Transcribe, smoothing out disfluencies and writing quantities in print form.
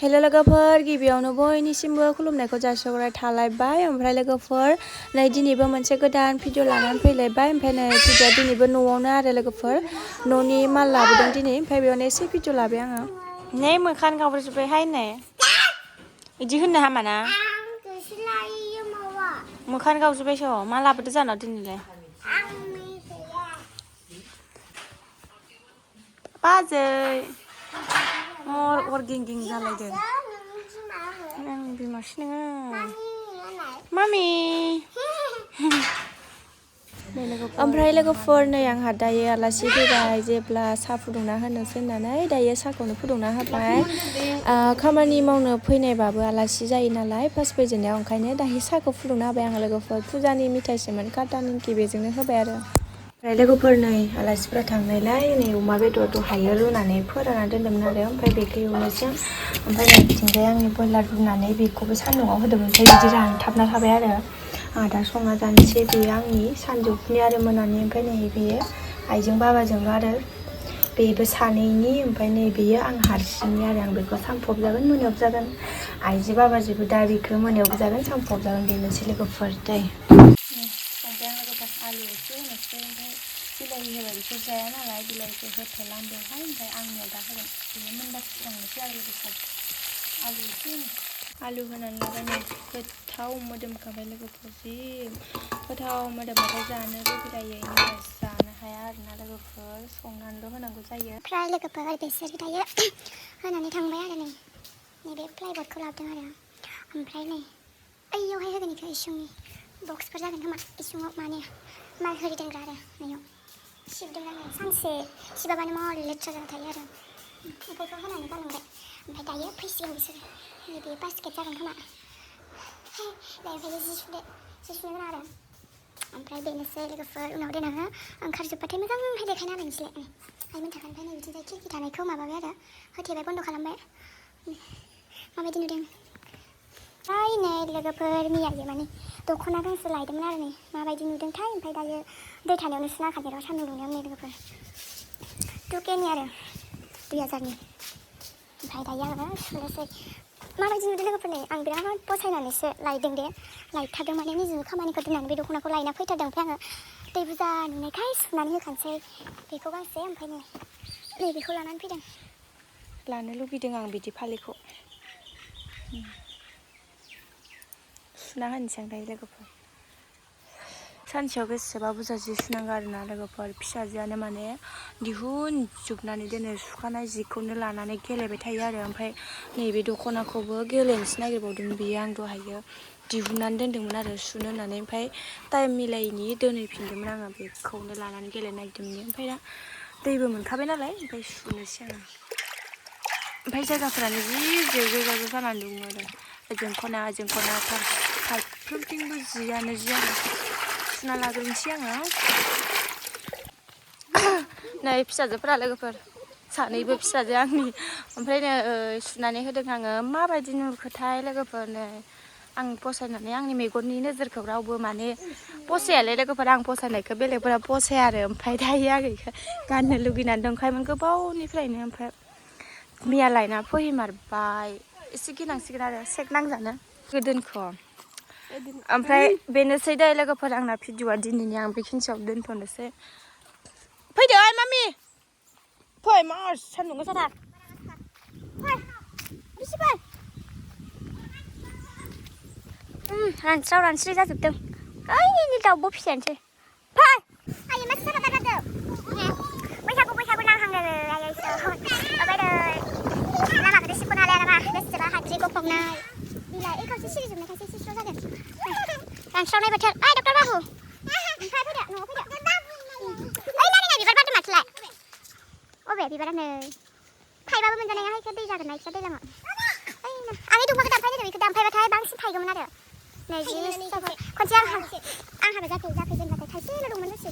hello लोगोफोर गिबियावनो बयनिसिमबो खुलुमनायखौ जासिहरनाय थालायबाय ओमफ्राय लोगोफोर नै दिनैबो मोनसे गोदान भिडिअ लानानै फैलायबाय ओमफ्राय नै भिडिअ दिनैबो न'आवनो आरो लोगोफोर न'नि माल लाबोदों दिनै ओमफ्राय बेयावनो एसे भिडिअ लाबाय आङो नै मोखान गावब्रजोब्बायहाय नै इदि होननो हामाना मोखान गावजोब्बायस' मा लाबोदो जानाव दिनैलाय बाजै अर गिं जालायदों आं बिमासो नोङो मामि ओमफ्राय लोगोफोर नै आंहा दायो आलासि फैबाय जेब्ला साहा फुदुंना होनोसै होननानै दायो साहाखौनो फुदुंना होबाय खामानि मावनो फैनायबाबो आलासि जायो नालाय फार्स्ट फैजेननायाव ओंखायनो दायो साहाखौ फुदुंना होबाय आं लोगोफोर फुजानि मिथाइसोमोन काटा निमखि बेजोंनो होबाय आरो ओमफ्राय लोगोफोर नै आलासिफ्रा थांनायलाय नै अमा बेदर दहायो रुनानै फोरानना दोन्दोंमोन आरो ओमफ्राय बेखौ एवनोसै ओमफ्राय नैथिंजाय आंनि बयलार रुनानै बेखौबो सान्दुङाव होदोंमोन ओमफ्राय बिदि रानथाबना थाबाय आरो आं दा संना जानोसै बेयो आंनि सानजौफुनि आरो मोनानि ओमफ्राय नै बेयो आइजों बाबाजोंल' आरो बेबो सानैनि ओमफ्राय नै बेयो आं हारसिंनि आरो आं बेखौ सानफब जागोन मोनायाव जागोन आइजो बाबाजोंबो दा बेखौ मोनायावबो जागोन सानफब जागोन बेनोसै लोगोफोर दै संबाय आं लोगोफोर आलु एसे होनोसै ओमफ्राय बिलाहि होबाय बिसोर जाया नालाय बिलाहिखौ होथ'ला बेवहाय ओमफ्राय आंनियाव दा होगोन बेयो मोनबा सिगांनोसै आरो लोगोफोर आलु एसे आलु होनानै लाबाय नै गोथाव मोदोमखाबाय लोगोफोर जि गोथाव मोदोमबाथाय जानो लुगैलायो इनिफ्राय जानो हाया आरोना लोगोफोर संनानैल' होनांगौ जायो ओमफ्राय लोगोफोर बिसोर दायो होनानै थांबाय आरो नैबे प्लाइबर्डखौ लाबोदों आरो ओमफ्राय नै ओइयावहाय होगोन इखौ इसुंनि बक्सफोर जागोन खोमा इसुङाव माने माल होरि दोनग्रा आरो नैयाव सिबदों आङो सानसे सिबाबानो महर लेथ्रा जाना थायो आरो बेफोरखौ होनानै गालांबाय ओमफ्राय दायो फैसिगोन बिसोरो नैबे बास्केट जागोन खोमा ओमफ्राय जि सुनो गोनां आरो ओमफ्राय बेनोसै लोगोफोर उनाव देनां ओंखारजोब्बाथाय मोजांहाय देखायना होबाय नोंसोरलाय आइमोन थाखाय ओमफ्राय नै बिथिंजाय खिरखि थानायखौ माबाबाय आरो होथेबाय बन्द' खालामबाय माबायदि नुदों ओमफ्राय नै लोगोफोर मैयायो माने दख'ना गांसे लायदोंमोन आरो नै माबायदि नुदोंथाय ओमफ्राय दायो दै थानायावनो सुना होखादों र' सान्दुं दुंनायाव नै लोगोफोर 2Kनि आरो 2000नि ओमफ्राय दायो आङो सुनोसै माबायदि नुदों लोगोफोर नै आं बिराद फसायनानैसो लायदों दे लायथारदों माने निजेनि खामानिखौ दोननानै बे दख'नाखौ लायना फैथारदों ओमफ्राय आङो दै बुरजा नुनायखाय सुनानै होखानोसै बेखौ गांसे ओमफ्राय नैबेखौ लानानै फैदों लानो लुगैदों आं बिदि फालिखौ सुना होनोसै आं दायो लोगोफोर सानसेयाव बेसेबा बुरजा जि सुनांगौ आरोना लोगोफोर फिसाजोआनो माने दिहुनजोबनानै दोनो सुखानाय जिखौनो लानानै गेलेबाय थायो आरो ओमफ्राय नैबे दख'नाखौबो गेलेनोसो नागिरबावदों बियो आं दहायो दिहुननानै दोन्दोंमोन आरो सुनो होननानै ओमफ्राय टाइम मिलायिनि दोनहैफिनदोंमोन आङो बेखौनो लानानै गेलेनो नागिरदोंमोन ओमफ्राय दा दैबो मोनखाबाय नालाय ओमफ्राय सुनोसै आङो ओमफ्राय जायगाफोरानो जि जेव जानानै दङ आरो ओजों खना फारफ्रोमथिंबो जियानो जि आरो सुना लाग्रोनोसै आङो नै फिसाजोफोरा लोगोफोर सानैबो फिसाजो आंनि ओमफ्राय नै सुनानै होदों आङो माबायदि नुखोथाय लोगोफोर नै आं फसायनानै आंनि मेगननि नोजोरखौ रावबो माने फसायालै लोगोफोर आं फसायनायखौ बेलेगफोरा फसाया आरो ओमफ्राय दायो आं बेखौ गाननो लुगैनानै दंखायोमोन गोबावनिफ्रायनो ओमफ्राय मैया लायना फैमारबाय एसे गिनांसिगोन आरो सेक नांजानो गोदोनखौ ओमफ्राय बेनोसै दे लोगोफोर आंना भिडिअआ दिनैनि आं बेखिनियाव दोनथ'नोसै फैदो ओइ मामि फै मार सान्दुं गोसाथार रानस्राव जाजोबदों ओइनि दाउब' फिसायानोसै फै आयै मा साथा जादों बैसागु नांहांदों आयैसो लामाखौ सिख'ना लाया नामा बेसेबा हाद्रि गफबनाय बिलाइ खावसे सिरिजोबनायखायसो एसे स्र' जादों रानस्रावनाय बोथोर ओइ डक्टर बाबु ओमफ्राय फैदो न'आव फैदो ओइ नारेंआ बिबार बारदों माथोलाय अबे बिबारा नै थाइबाबो मोनजानाय नङा दै जागोन ना इखौ दैज्लाङाव आं बे दंफांखौ दानफायदों बेखौ दानफायबाथाय बांसिन थायगौमोन आरो नै जि खनसे आं हाबा जाफै जेनबाथाय थाइसेल' दंमोन दसे